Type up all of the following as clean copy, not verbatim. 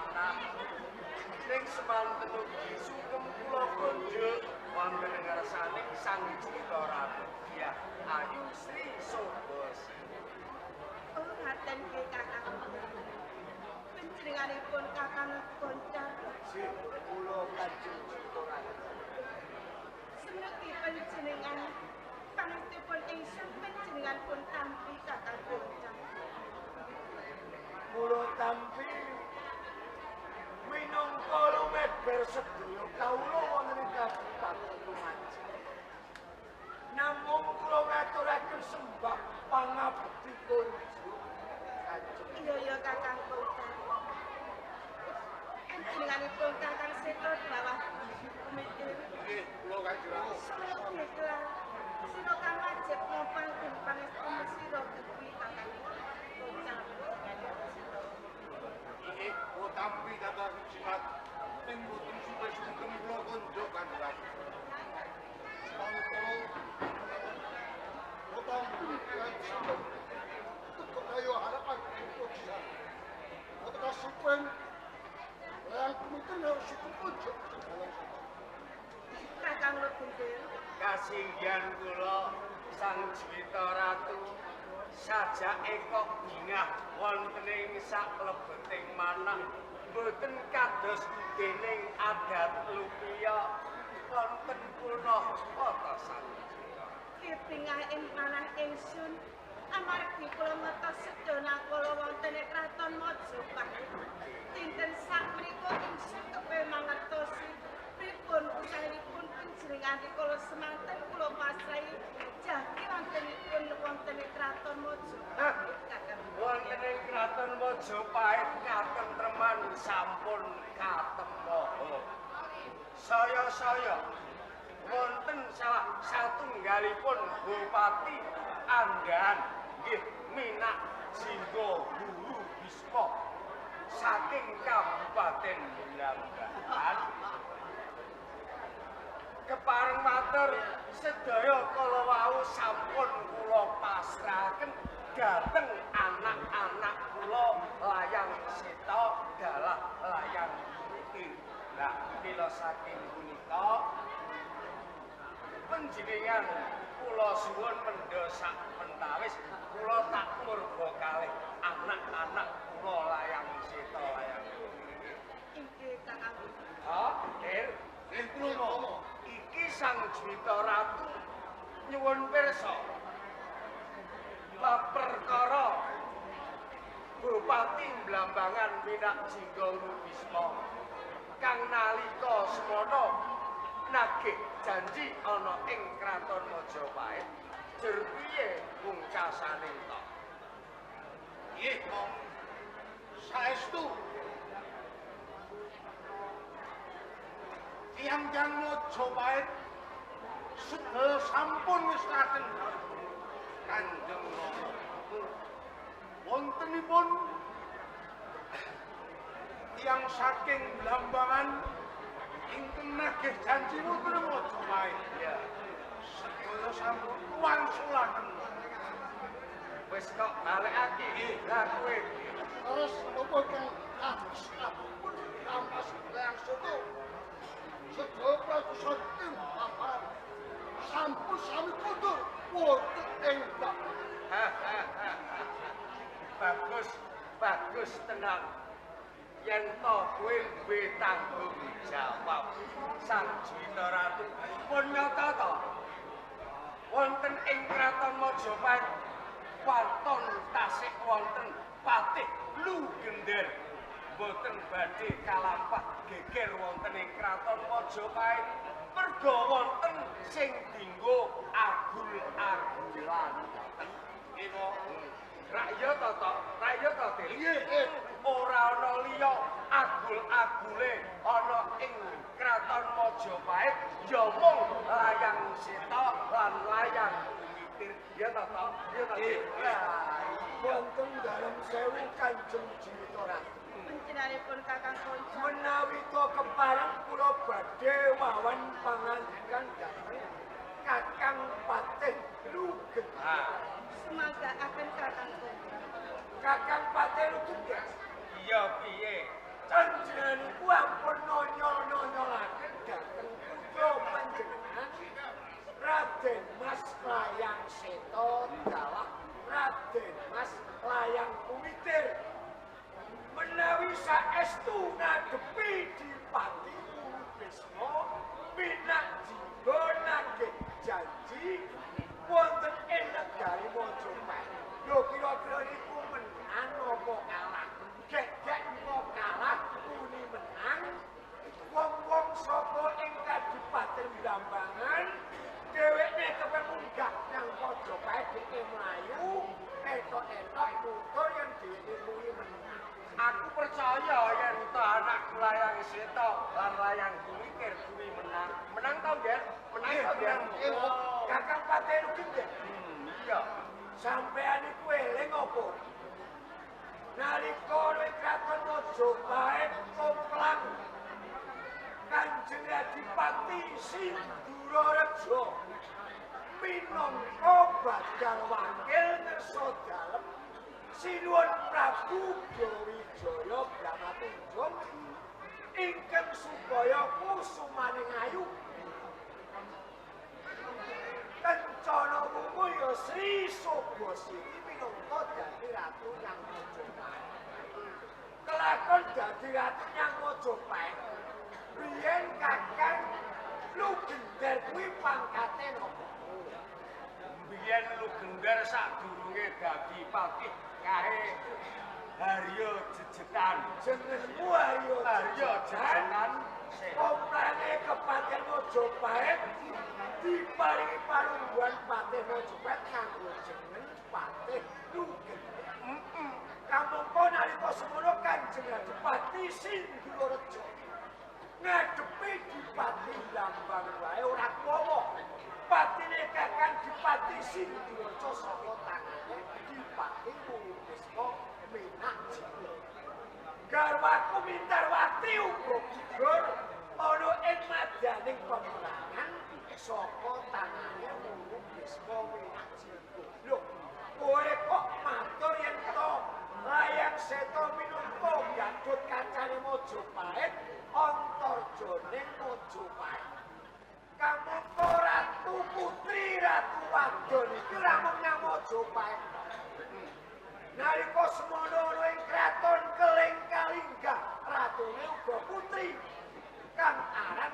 manah. Ning semanten ugi sungkem kula konjuk wonten ngarsaning Sang Juwita Ratu Dyah Ayu Sri Sobosari. Oh, ngaten nggih Kakang. Panjenenganipun Kakang Koncar. Sih, kula Kanjeng Juwita Ratu. Semeki panjenengan pangestipun ingsun panjenengan pun tampi Kakang Koncar. Kula tampi minangka lumeber sedaya kawula wonten ing Kabupaten Lumajang. Namung kula ngaturaken sembah pangabekti kunjuk Kanjeng. Iya ya Kakang Koncar. Panjenenganipun Kakang Seta Dawah Kumitir. Nggih, kula Kanjeng Ratu. Semeki kelar sira kang wajib ngompang pangestu sira kuwi Kakang Koncar. Nggih, kula tampi Kakang Jimat. Ning boten supe sungkem kula konjuk Kanjeng Ratu. Kula tampi Kanjeng Teko kaya harapan kula. Kula kasupen yang kumitir harus sungkem konjuk Kakang Lugendhir. Kasinggihan kula Sang Juwita Ratu sajake kok bingah wonten ing saklebeting manah boten kados dening adat lupiya wonten punah kota Sang Juwita. Kebingah ing manah ingsun amargi kula ngertos sedana kala wonten ing Kraton Majapahit. Dinten sakmenika ingsun kepengin mangertosi pripun usahanipun panjenengan rikala semanten kula pasrahi jati wontenipun wonten ing Kraton Majapahit Kakang. Wonten ing Kraton Majapahit katentreman sampun katemoho. Saya-saya wonten salah satunggalipun bupati Andhan nggih Minak Jingga Guru Bisma saking Kabupaten Blambangan. Kepareng matur sedaya kala wau sampun kula pasrahaken dhateng anak-anak kula Layang Seta dalah Layang Putih. Lah mila saking punika panjenengan kula suwun mendha sak mentawis kula tak murba kalih anak-anak kula Layang Seta Layang Putih. Inggih Kakang. Ha, Dir. Nggih kula. Iki Sang Juwita Ratu nyuwun pirsa bab perkara Bupati Blambangan Minak Jingga Bisma kang nalika semono nagih janji ana ing Kraton Majapahit jer piye pungkasane ta? Nggih, Mong. Saestu tiyang-tiyang Majapahit sedaya sampun wistaraken Kanjeng Rama. Wontenipun tiyang saking Blambangan ingkang nagih janji wonten Majapahit. Iya. Sedaya sampun wangsulaken. Wis kok balekake. Lah kowe terus napa kang kados pun rampas Layang Seta. Sedaya prabu saking papan sampun sami kundur wonten ing bak. Bagus, bagus tenan. Yen to kowe duwe tanggung jawab Sang Juwita Ratu pun nyata to. Wonten ing Kraton Majapahit waton tasik wonten Patih Lugender boten badhe kalampah geger wonten ing Kraton Majapahit merga wonten sing dinggo agul-agulan. Nggih, Pak. Rak iya to to? Rak iya to, Dil? Nggih. Ora ana liya agul-agule ana ing Kraton Majapahit ya mung Layang Seta lan Layang Gumitir. Iya to to? Iya to? Nggih. Wonten dalem sewu Kanjeng Juwita Ratu. Panjenenganipun Kakang Koncar. Menawi to kepareng kula badhe wawan pangandikan dhateng Kakang Patih Lugeng. Sumangga akan Kakang Koncar. Kakang Patih Lugeng. Iya piye? Kanjeng Raden Mas Layang Seta dalah Raden Mas Layang Kumitir. Menawi saestu ngadepi Dipati Wulu Bisma minak jiwa nagih janji wonten ing negari Majapahit. Lho kira-kira niku menang apa kalah? Gek-gek kok kalah muni menang. Wong-wong saka ing Kadipaten Blambangan dheweke kepen munggah nang Majapahit dheke mlayu etok-etok nutur yen dheweke kuwi menang. Aku percaya yen to anakku Layang Seta lan Layang Kumitir kuwi menang. Menang to, Nger? Menang to, Nger? Kakang Patih Lugender. Iya. Sampeyan iku eling apa? Nalika ing Kraton Majapahit komplang Kanjeng Adipati Sindurareja minangka badal wakil ngersa dalem Sinuwun Prabu Brawijaya Bramatunjung ingkang supaya kusumaning ayu Kencana wungu ya Sri Subasiti minangka dadi ratu nang Majapahit. Kelakon dadi ratu nang Majapahit. Biyen Kakang Lugender kuwi pangkate napa? Biyen Lugender sadurunge dadi patih kae Haryo Jejetan. Jenengmu Haryo Jejetan. Komplane kepaten Majapahit diparingi parungguhan Patih Majapahit nganggo jeneng Patih Lugender. Kamangka nalika semono Kanjeng Adipati Sindurareja ngadepi Dipati Lambang wae ora kuwa. Patine Kakang Dipati Sindurareja saka tangane Dipati Wulu Bisma Minak Jiwa. Garwaku Mintarwati uga gugur ana ing madyaning peperangan saka tangane Wulu Bisma Minak Jiwa. Lho, kowe kok matur yen to Layang Seta minangka Gatut Kacane Majapahit antarjaning Majapahit. Kamangka Ratu Putri Ratu Wadon iki ora mung nang Majapahit. Nalika semono ana ing kraton Keling Kalingga, ratune uga putri kang aran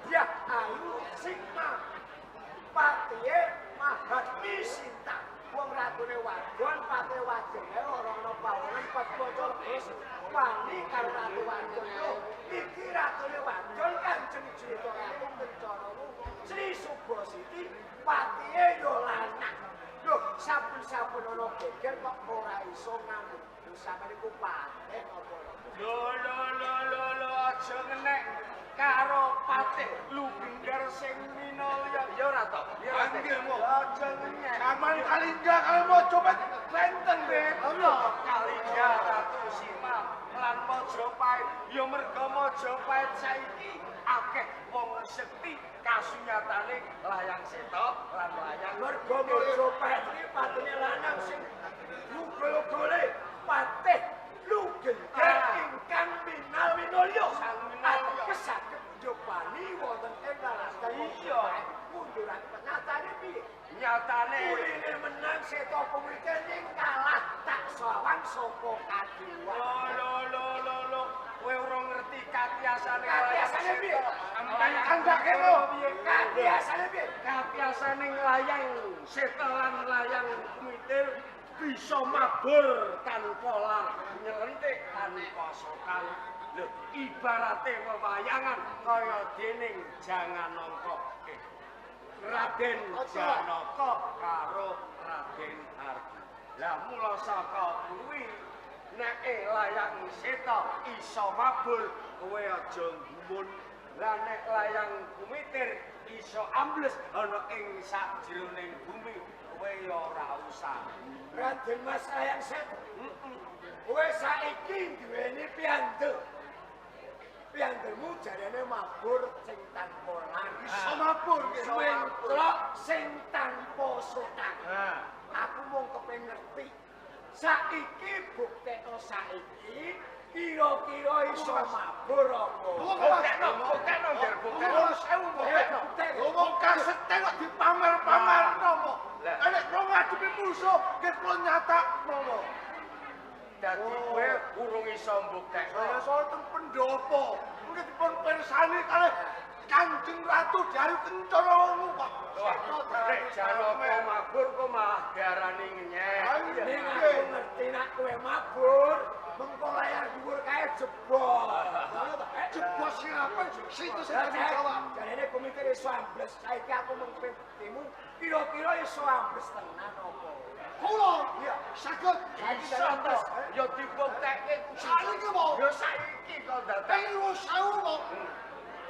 Dyah Ayu Sigma. Patihe Mahatmi Sinta. Wong ratune wadon, patihe wadon ora ana pawongan padmaca wis wani karo ratu wadon. Lho, iki ratune wadon Kanjeng Juwita Ratu Kencana Sri Subasiti, patihe ya lanang. Lho, saben-saben ana geger kok ora iso nganggo. Sampeyan iku patih apa lho? Lho lho lho lho lho aja ngenek karo Patih Lugender sing minulya. Ya ora to? Ya ora. Aja ngenyek. Kaman Kalingga karo Majapahit benten, Beb. Kalingga Ratu Sima lan Majapahit ya merga Majapahit saiki akeh wong sekti kasunyatane Layang Seta lan Layang merga Majapahit iki patine lanang sing ugol-ugole Patih Lugender ingkang minal minulya ateges saged njopani wonten ing laladan. Iya, munduran nyatane piye? Nyatane kuline menang Seta Kumitir ning kalah tak sawang saka kadewan. Lho lho lho lho, kowe ora ngerti katiasane. Katiasane piye? Ampan kandhake lho piye? Katiasane piye? Katiasane Layang Seta lan Layang Kumitir bisa mabur tanpa lar nyelentik tanpa sokan. Lho, ibarate wewayangan kaya dening Janganangka. Raden Janaka karo Raden Arjuna. Lah mula saka kuwi nek Layang Seta iso mabur kowe aja gumun. Lah nek Layang Kumitir iso ambles ana ing sakjroning bumi kowe ya ora usah. Raden Mas Layang Seta, kowe saiki duweni piandel. Piandelmu jarene mabur sing tanpa lan. Iso mabur mentrok sing tanpa sotang. Aku mung kepengin ngerti. Saiki buktekno saiki Kira-kira iso mabur apa? Buktekno, buktekno njer buktekno. 1000 buktekno. Wong kasete kok dipamer-pamerno mo. Nek kula ngadepi musuh nggih kula nyatakno mo. Dadi kowe urung iso mbuktekno. Saya soal teng pendopo. Mungkin dipun pirsani kalih Kanjeng Ratu Dewi Kencana wungu Pak. Wah, nek Janaka mabur kok malah diarani ngenyek. Ning aku ngerti nek kowe mabur, mengko layar dhuwur kae jebol. Jebol siapa? Situ sing jawab. Jarene komite iso ambles, saiki aku mung buktimu kira-kira iso ambles tenan apa? Kula iya saged iso to. Ya dibuktekke saiki mo. Ya saiki kok dadak. 1000 mo.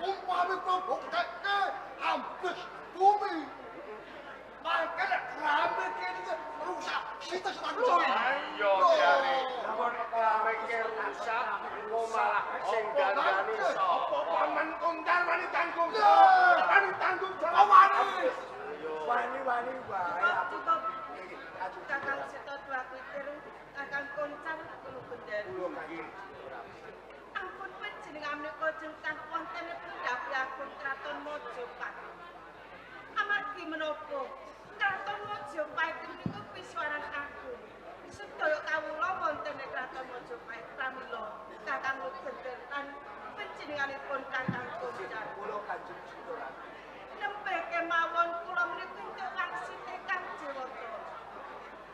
Umpami kula buktekke ambles bumi. Mangke nek rame kene iki rusak situ sing jawab. Iya jare. Rame rusak kok malah sing dandani sapa? Apa paman koncar wani tanggung jawab. Wani tanggung jawab wani. Wani-wani wae. Cukup. Kakang Seta Dua Kutir, Kakang Koncar kula bendera. Ampun panjenengan menika jengkah wonten pendhapi agung Kraton Majapahit. Amargi menapa Kraton Majapahit menika pisuwaran agung. Sedaya kawula wonten ing Kraton Majapahit pramila Kakang Bender lan panjenenganipun Kakang Koncar. Kula Kanjeng Gusti Ratu. Nembe kemawon kula menika entuk wangsit ingkang jewata.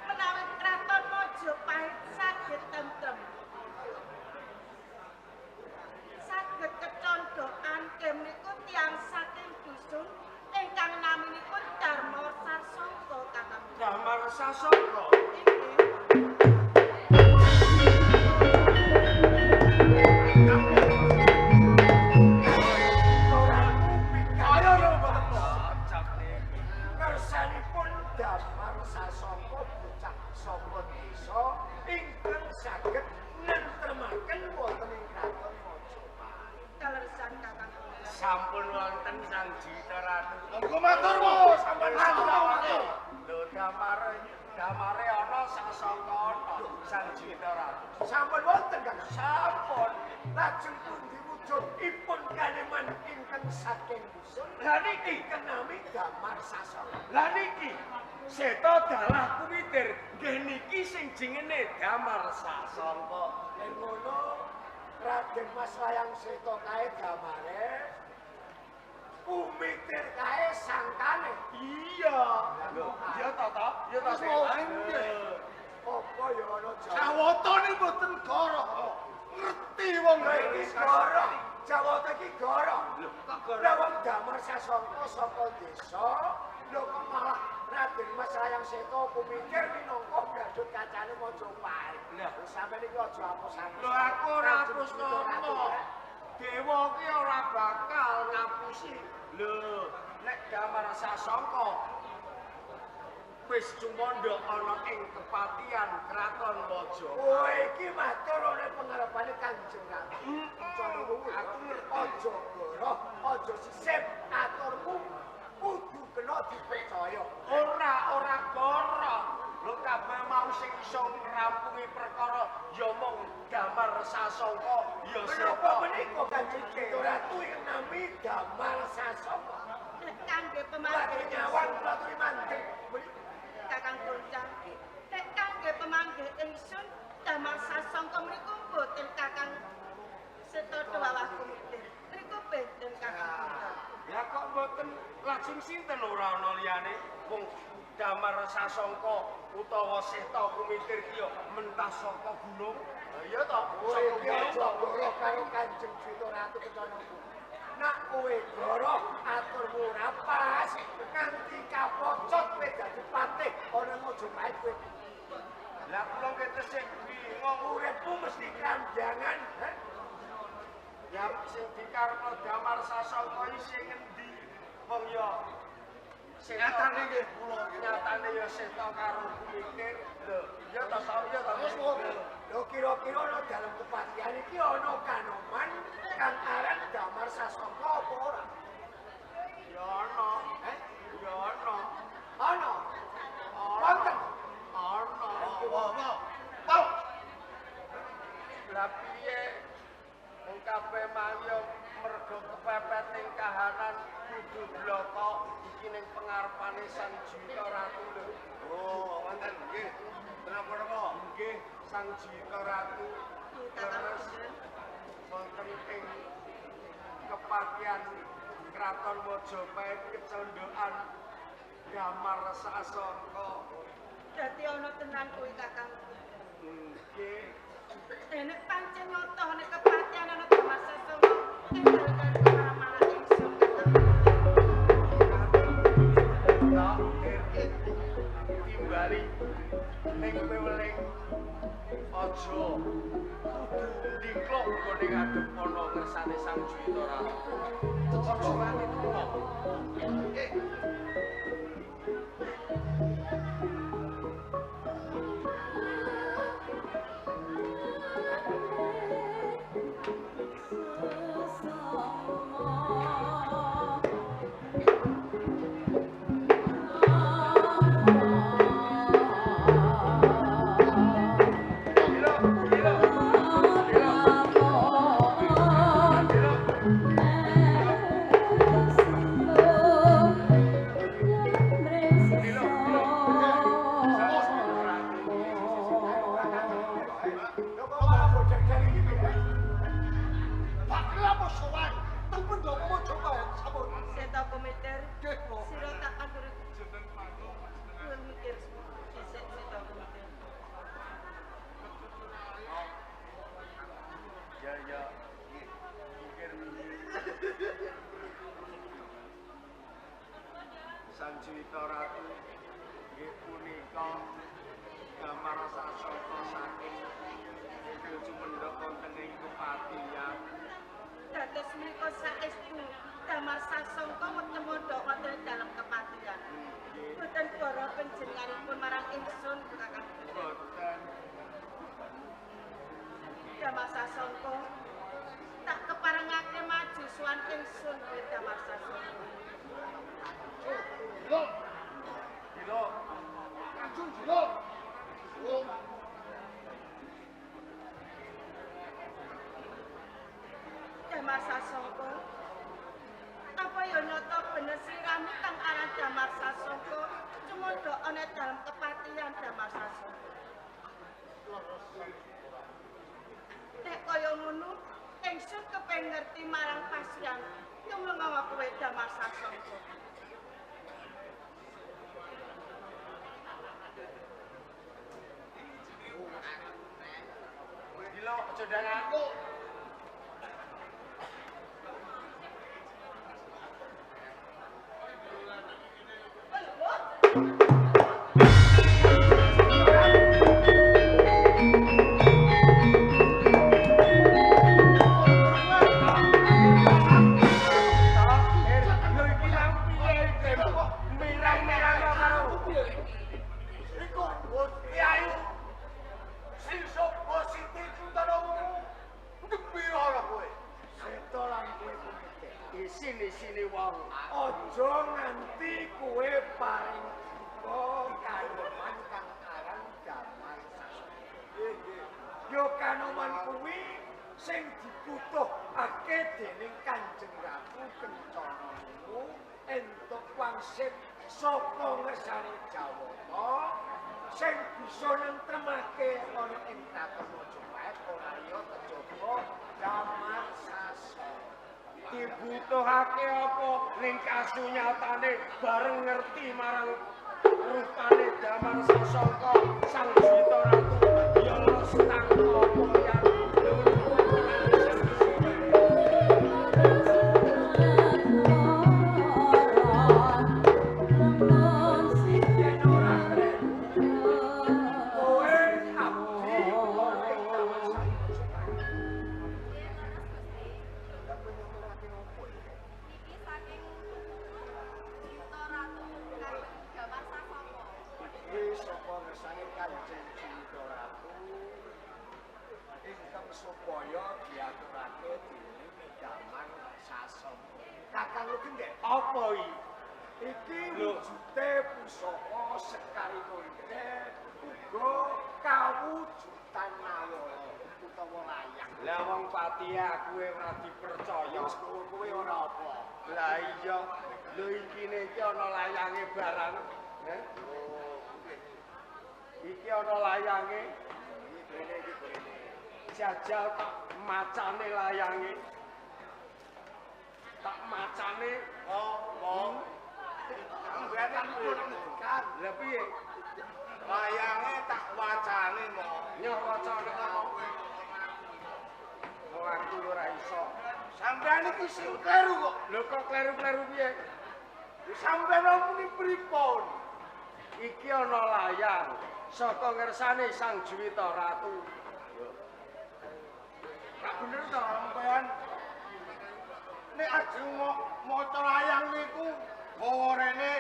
Menawi Kraton Majapahit saged tentrem, saged kecondhokan menika tiyang saking dusun ingkang naminipun Dharma Sasongko Kakang. Dharma Sasongko. Inggih. Ayo lho Kersanipun Damar Sasongko bocah saka desa ingkang saged nentremaken wonten ing Kraton Majapahit. Kaleresan Kakang. Sampun wonten Sang Jita Ratu. Monggo matur mo, sampeyan matur. Lho damare ana Sasongko ana Sang Jita Ratu. Sampun wonten Kakang. Sampun. Lajeng pundi wujudipun kaneman ingkang saking dusun? Lah niki Ingkang nami Damar Sasongko. Lah niki Seta dalah kuwitir nggih niki sing jengene Damar Sasongko. Yen ngono Raden Mas Layang Seta kae damare kumitir kae sangkane. Iya. Lho, iya to to? Iya to. Apa ya ana Jawata niku mboten goroh. Ngerti wong iki goroh. Jawata iki goroh. Lho, kok goroh? Lah wong Damar Sasongko saka desa, lho kok malah Raden Mas Layang Seta kumikir minangka gadhut kacane Majapahit. Lah, sampeyan iki aja apus-apus. Lho aku ora apus ngomong. Dewa ki ora bakal ngapusi. Lho, nek Damar Sasongko wis cumandha ana ing kepatihan Kraton Majapahit. Oh, iki matur ana pengarepane Kanjeng Ratu. Cara kuwi aku ngerti. Aja goroh, aja sisip, aturmu kudu kena dipercaya. Ora goroh. Lho kabeh mau sing iso ngrampungi perkara ya mung Damar Sasongko ya Seta. Menapa menika Kanjeng Ratu ingkang nami Damar Sasongko? Nek kangge pemanggih nyawang kula aturi mandeg. Kakang Goncang. Nek kangge pemanggih ingsun Damar Sasongko mriku mboten Kakang Seta Dwawah Kumitir. Mriku benten Kakang Goncang. Ya kok mboten lajeng sinten ora ana liyane wong Damar Sasongko utawa Seta Kumitir ki ya mentah saka gunung. Ha iya to, Kowe iki aja goroh karo Kanjeng Gusti Ratu Kencana. Nak kowe goroh aturmu ora pas, nganti kapocot kowe dadi patih ana Majapahit kowe. Lah kula nggih tesih bingung Uripmu mesti kramyangan, ha? Ya sing dikarepno Damar Sasongko iki sing ngendi? Wong ya Nyatane nggih kula nggih. Nyatane ya Seta karo Kumitir. Lho, iya to, iya to. Lho kira-kira ana dalem kepatihan iki ana kanoman kang aran Damar Sasongko apa ora? Ya ana. Eh? Ya ana. Ana. Wonten. Ana. Wah, wah. Wah. Lah piye? Kabeh mangyo mergo kepepet ing kahanan kudu bloko iki ning pengarepane Sang Juwita Ratu lho. Oh, wonten nggih. Menapa-napa? Nggih, Sang Juwita Ratu leres wonten ing kepatihan Kraton Majapahit kecondokan Damar Sasongko. Dadi ana tenan kuwi Kakang. Nggih. Nek pancen nyata nek kepatihan ana Damar Sasongko enggal karo marang ingsun Kakang. Tak timbali ning weweling aja kudu ndingkluk nggone ngadep ana ngersane Sang Juwita Ratu. Aja nganti tuwa. Nggih. Sang Juwita Ratu nggih punika Damar Sasongko saking ingkang sumendhak wonten ing kepatihan. Dados menika saestu Damar Sasongko wonten mondhok wonten dalem kepatihan. Boten para panjenenganipun marang ingsun Kakang. Boten. Damar Sasongko tak keparengake maju sowan ingsun Damar Sasongko. Jilo. Jilo. Kacung jilo. Damar Sasongko. Apa ya nyata bener sliramu kang aran Damar Sasongko cumandha ana dalem kepatihan Damar Sasongko. Nek kaya ngono, ingsun kepengin ngerti marang pasien tumlungawa kowe Damar Sasongko. Dilo aja ndang aku. Isine wong aja nganti kowe paring duka kanoman kang aran Damar Sasongko. Ya kanoman kuwi sing dibutuhake dening Kanjeng Ratu Kencana niku entuk wangsit saka ngersane Jawata sing bisa nentremake ana ing Kraton Majapahit ora liya kejaba Damar Sasongko. Dibutuhake apa ning kasunyatane bareng ngerti marang rupane Damar Sasongko Sang Juwita Ratu ya los tanpa poyan. Supaya diaturake dening Damar Sasongko. Kakang Lugendek, apa iki? Iki wujute pusaka Sekar Ikunte uga kawujudan Nawala. utawa layang. Lah wong pati aku ora dipercaya. Wis kowe ora apa. Lah iya, lho ikine iki ana layange barang. Heh. Iki ana layange. Iki brene iki brene. Jajal tak macane layange. Tak macane ngomong. Sampeyan kan. Lah piye? Layange tak wacane mo. Nyoh wacane kok. Wong aku ora iso. Sampeyan iki sing kleru kok. Lho kok kleru-kleru piye? Sampeyan muni pripun? Iki ana layang saka ngersane Sang Juwita Ratu. Tak bener to sampeyan. Nek ajeng maca layang niku gawa rene.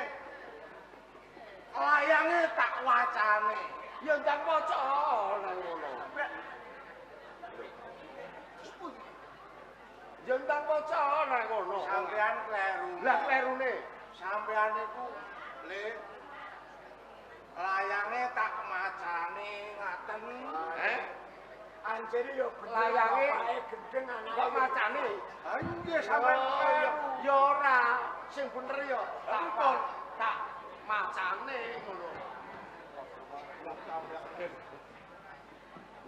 Layange tak wacane. Ya ndang waca nang ngono. Ya ndang waca nang ngono. Sampeyan kleru. Lah klerune sampeyan niku le layange tak macane ngaten. Heh. Anjene ya bener layange gendeng anake. Kok macane? Ha nggih sampeyan kleru. Ya ora, sing bener ya tak macane ngono.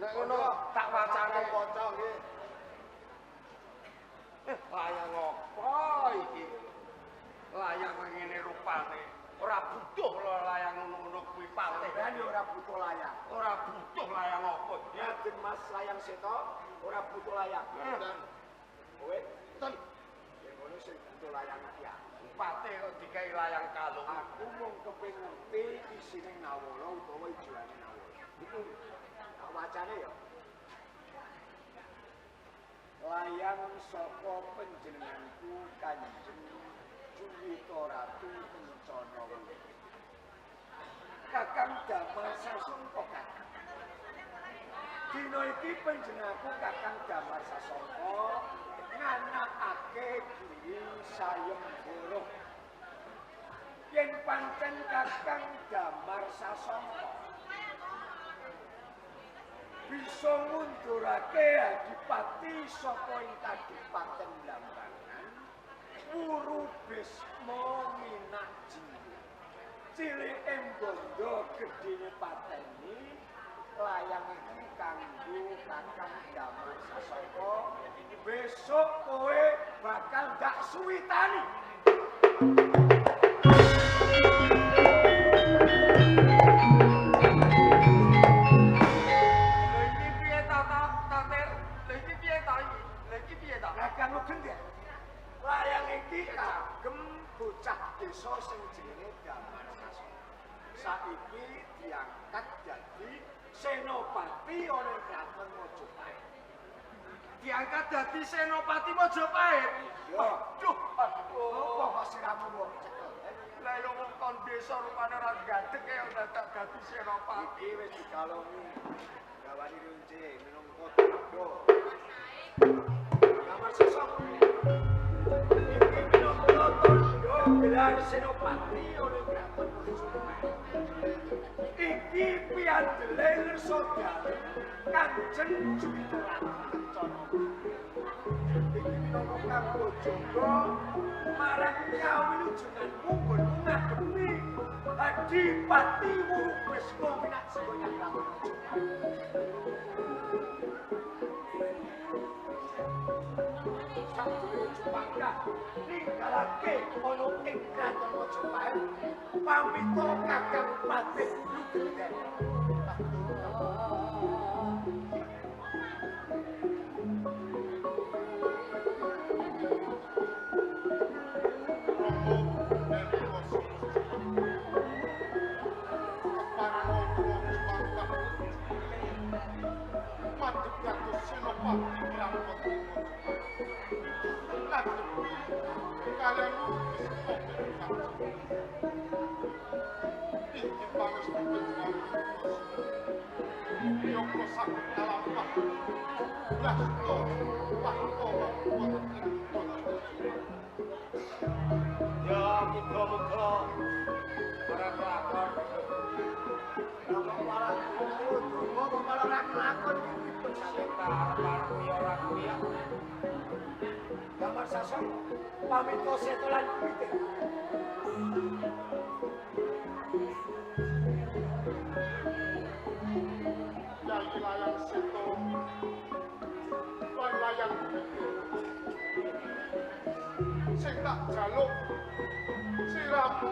Nek ngono tak wacane waca nggih. Layang apa iki? Layang ngene rupane. Ora butuh lho layang ngono-ngono kuwi patih. Sampeyan ya ora butuh layang. Ora butuh layang apa? Raden Mas Layang Seta ora butuh layang. Kowe ten. Ya ngono sing butuh layang iki aku. Patih kok dikai layang kalung. Aku mung kepengin ngerti isine Nawala utawa ijolane Nawala. Tak wacane ya. Layang saka panjenenganku Kanjeng Juwita Ratu Kencana. Kakang Damar Sasongko Kakang. Dina iki panjenenganku Kakang Damar Sasongko nganakake giri sayembara. Yen pancen Kakang Damar Sasongko bisa ngundurake adipati saka ing kadipaten Blambangan, Wuru Bisma minak jiwa. Cilike bondo gedene pateni, layang iki kanggo Kakang Damar Sasongko. Besok kowe bakal ndak suwitani. Lha iki piye ta Tatir? Lha iki piye ta iki? Lha iki piye ta? Kakang gendhe. Layang iki kagem bocah desa sing jenenge Damar Sasongko. Saiki diangkat dadi senopati ana ing Kraton Majapahit. Diangkat dadi senopati Majapahit. Iya. Aduh, aduh. Apa kok siramu wong cekel? Lah ya wong kon desa rupane ora gadeg ya dadak dadi senopati. Iki wis dikalongi. Gawani runce minangka tandha. Damar Sasongko. Iki minangka tandha gelar senopati ana ing Kraton Majapahit. Iki piyandele ngersa dalem Kanjeng Juwita Ratu Kencana. Iki minangka kanggo jaga marang kawilujenganmu nggonmu ngadepi Adipati Wuru Bisma minak jiwa nyang Kraton Majapahit. Sadurunge Jupangkah ninggalake ana ing Kraton Majapahit pamita Kakang Patih Lugendhen. Ya muga-muga ora kelakon. Lah kok malah donga kok malah ora kelakon iki. Sing tak arep-arep ya ora kuwi. Damar Sasongko pamit seto lan kuwite. Yai Layang Seto lan Layang Kuwite. Sing tak jaluk siramu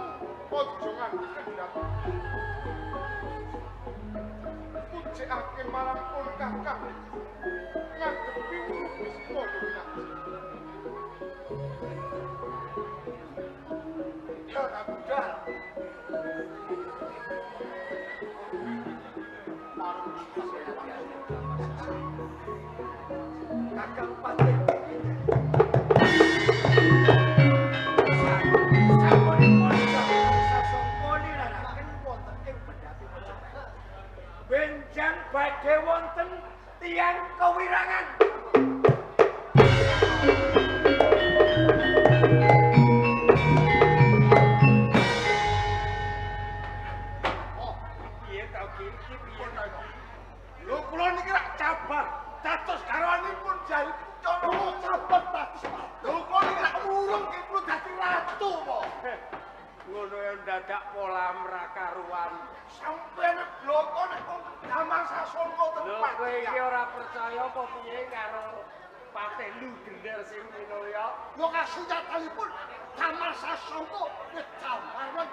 aja nganti kendhat. Pujekake marang pun kakang ngadepi Bisma Luwinaji. Ya tak budal. Kakang Patih sampun Sasongko niranaken wonten ing pendhapi Majapahit. Benjang badhe wonten tiyang kewirangan. Oh, Piye to ki? Iki piye to ki? Lho kula niki rak cabar dados garwanipun Jai Kencana. Cabar dados. Lho kula niki rak murung ki kula dadi ratu po. Ngono ya ndadak pola mrakaruan. Sampeyan bloko nek wong Damar Sasongko teng Lho kowe iki ora percaya apa piye karo Patih Lugender sing minulya? Lho kasunyatanipun Damar Sasongko wis jamar lan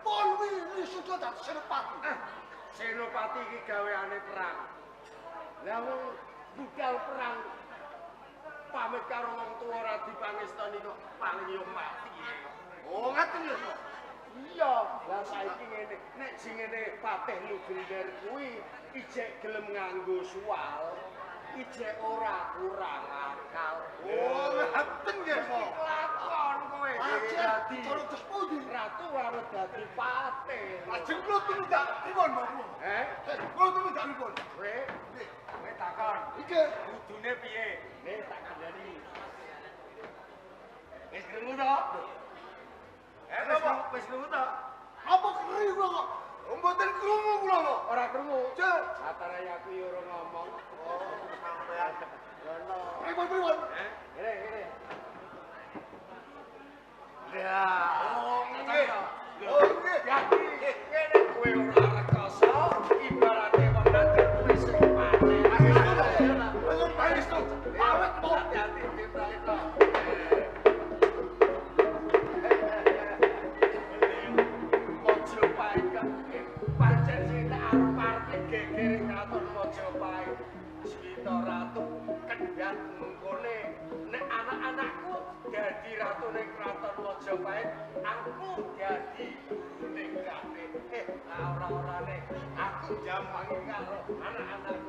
pun wisuda dadi senopati. Senopati iki gaweane perang. Lah wong budal perang pamit karo wong tuwa ora dipangestoni kok paling yo mati. Oh, ngaten lho. Iya, lah saiki ngene, nek jengene Patih Lugender kuwi ijek gelem nganggo suwal, ijek ora kurang akal. Oh, ngaten nggih, Mesti kelakon kowe. Dadi terus pundi? Ratu arep dadi patih. Lajeng kula tumindak pripun, Bapak? Eh? Kula tumindak pripun? Kowe, kowe takon. Iki Kudune piye? Nih tak kandhani. Wis krungu to? Eh, napa? Wis krungu to? apa keri kula kok? Oh, mboten krungu kula kok. Ora krungu. Cek. Atare aku ya ora ngomong. Oh, sampean. Ngono. Pripun pripun? Eh, ngene ngene. Lah, Oh, nggih. Oh, nggih. Dadi ngene kowe ora rekoso, ibarate wong nanti kowe sing panen. Nyuwun pangestu. Awet po. Hati-hati Prayitno. Mojopahit kok pancen sing tak arep-arepe geger kraton Mojopahit. Swita ratu kendhat mengkone nek anak-anakku dadi ratune kraton Mojopahit, aku dadi gurune kabeh. Ora-orane aku jampangi karo anak-anakku.